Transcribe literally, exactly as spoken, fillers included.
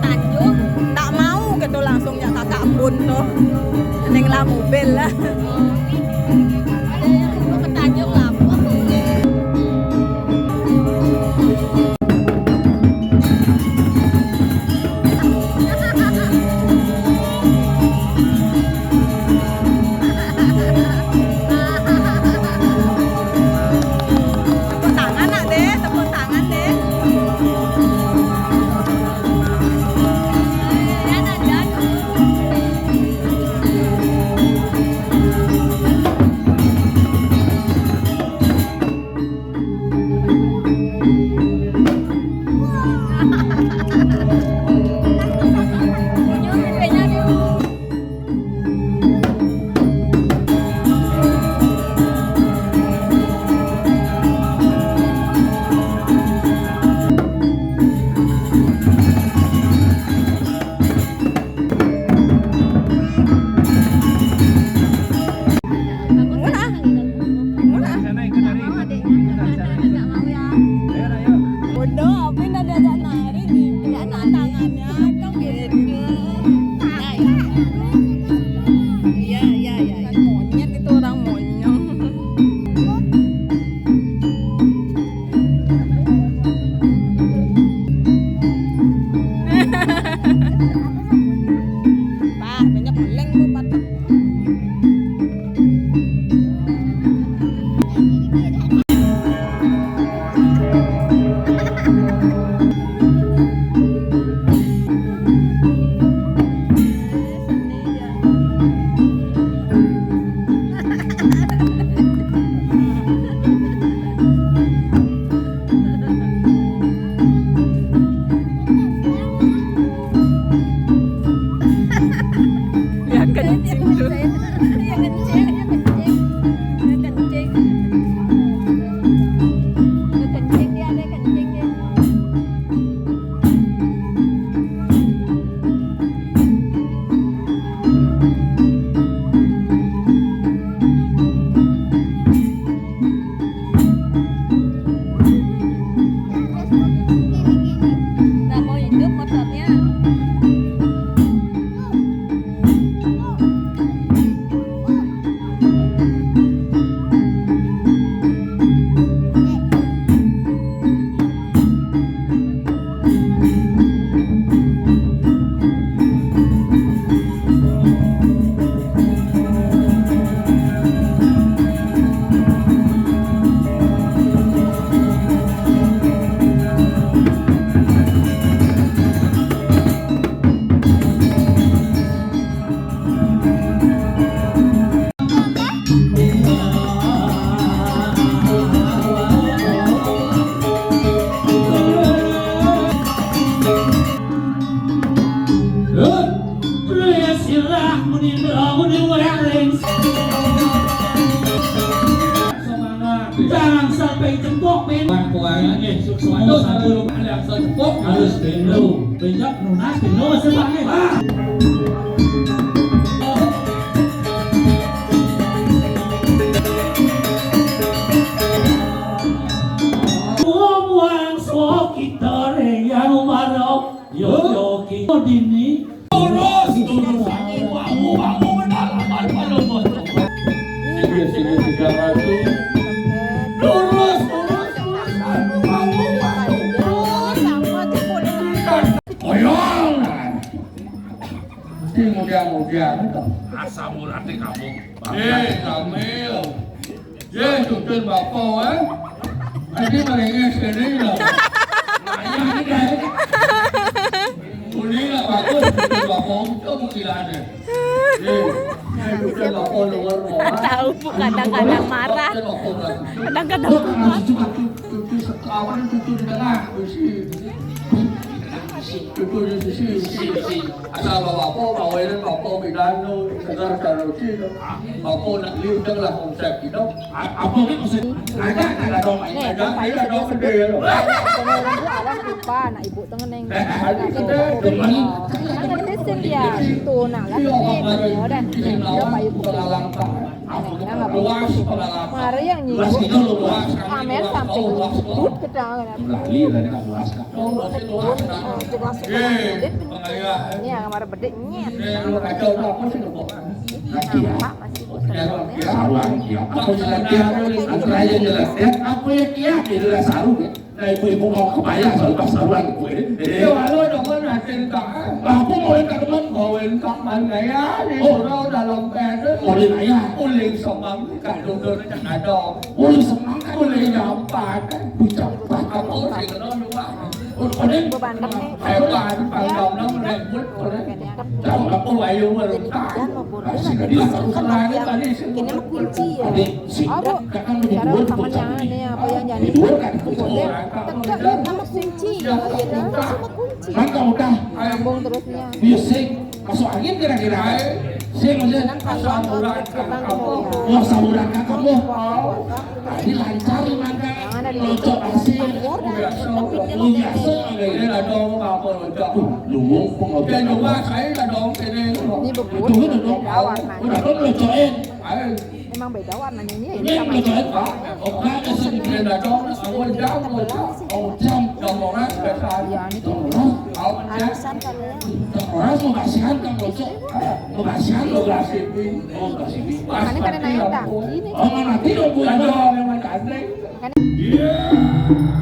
Tanjung, tak mau gitu langsung nyak kakak pun tuh. Ning lah mobil lah. Ada yang mau ke Tanjung lah. Tepuk tangan, Nak, deh. Tepuk tangan, deh. Murah. Murah. Bodoh, apa yang ada anak nari ni? Anak tangannya kan beda. Iya, iya, iya. Bukan monyet itu, orang monyong. Wah, banyak meleng tuh, Pak. Ya, kencing tuh. Iya, kencing, iya, kencing. Iya, kencing. Iya, kencing, dia ada kencing, dia. Nggak mau hidup motornya. Jangan sampai jempok, Ben. Kuat, kuat. Nggih, sukses. Aduh, satu. Ada yang jempok. Harus Ben lu. Bencok nunas, Ben lu, masih pakai. Ah. Buang-buang sok kita yang marah. Yo, yo, ki. Dini. Lurus, lurus. Aku, aku, aku benar. Aku, aku, aku. Iya, sini tiga ratus. Lurus, lurus, lurus. Aku, aku, aku. Oyong. Mesti mudian-mudian itu. Asam urat di kampung. Eh, Kamil. Ye, tutun bapa, eh. Nanti merengek sekali lah. Ayah ni dah. Boleh lah bagus, tutun bapa. Itu mungkin ada. Ye, ye, tutun bapa luar rumah. Tahu, Bu, kadang-kadang marah. Tutun bapa bagus. Kadang-kadang marah. Tutun sekawan, tutun di tengah. Besi. Tutun di sisi. Sisi, sisi. Asal bawa apa, bawa ini, bawa apa, bidan tu, segar, segar, lucu tu. Bawa apa nak liu, janganlah konsep kita. A-, apa ni konsep? Ada, ada dong, ada, ada dong, gede tu. Orang tu alam lupa, nak ibu tu ngeneng. Eh, eh, ada, ada, ada. Nak ibu tu lupa. Nak ibu tu Sing dia itu, nah, lah, ini dia udah, udah payu kuda. Nah, nggak boleh gitu. Mari yang nyinggung, amel sampai duduk kita. Nah, jelas. Ini yang kemarin bedek nyet. Nampak masih Saruan, ya. Apa yang dia, apa yang dia, apa yang dia, dia saru, ya. Nah, ibu-ibu mau kebaya, soal pas saruan, ibu, ya. Eh, walau dong, kan, hasil tak. Lah, aku mau yang karuan. Mau yang karuan, ya, di surau dalam bed. Uling ayah. Uling semang, kan, duduk, kan, ada. Uling semang, kan, uling jampat. Uling jampat. Aku sih, kenal juga. Uling, Bandeng nih. Hewan, panggang, nang, rembut, uling. Tahu aku, ayo, uling tak. Kasih ke dia, aku selain tadi, sih. Ini mah kunci ya. Adik, si, Apa? Kakak Cara menyebut sama bocah nih, ini. apa yang jadi Di luar kan kuda? Tegak ya sama kunci. Iya, sama kunci. Maka udah Nyambung terusnya. Biar sing masuk angin kira-kira. Sing aja. Kan kalau kita kan mau ya. Wah, saburan kakak mau. Tadi lancar mangga. Locok hasil. Biasa. Ini ada apa locok? Lu mumpung aja. Saya coba, saya ada dong, sini. Ini bebut. Itu udah dong. Beda warnanya. Udah dong locokin. Emang beda warnanya ini ya. Ini Ini sama locokin, Pak. Oke, itu sendiri ada dong. Aku jam locok. Oh, jam. Jam orang biasa. Ya, ini tuh Orang. Halusan kalau yang Orang mau kasihan kan locok. Mau kasihan lo kasih. Oh, kasih. Makanya kan enak ya, Kak. Ini Oh, nanti lo buat. Ada memang gandeng. Kan Iya.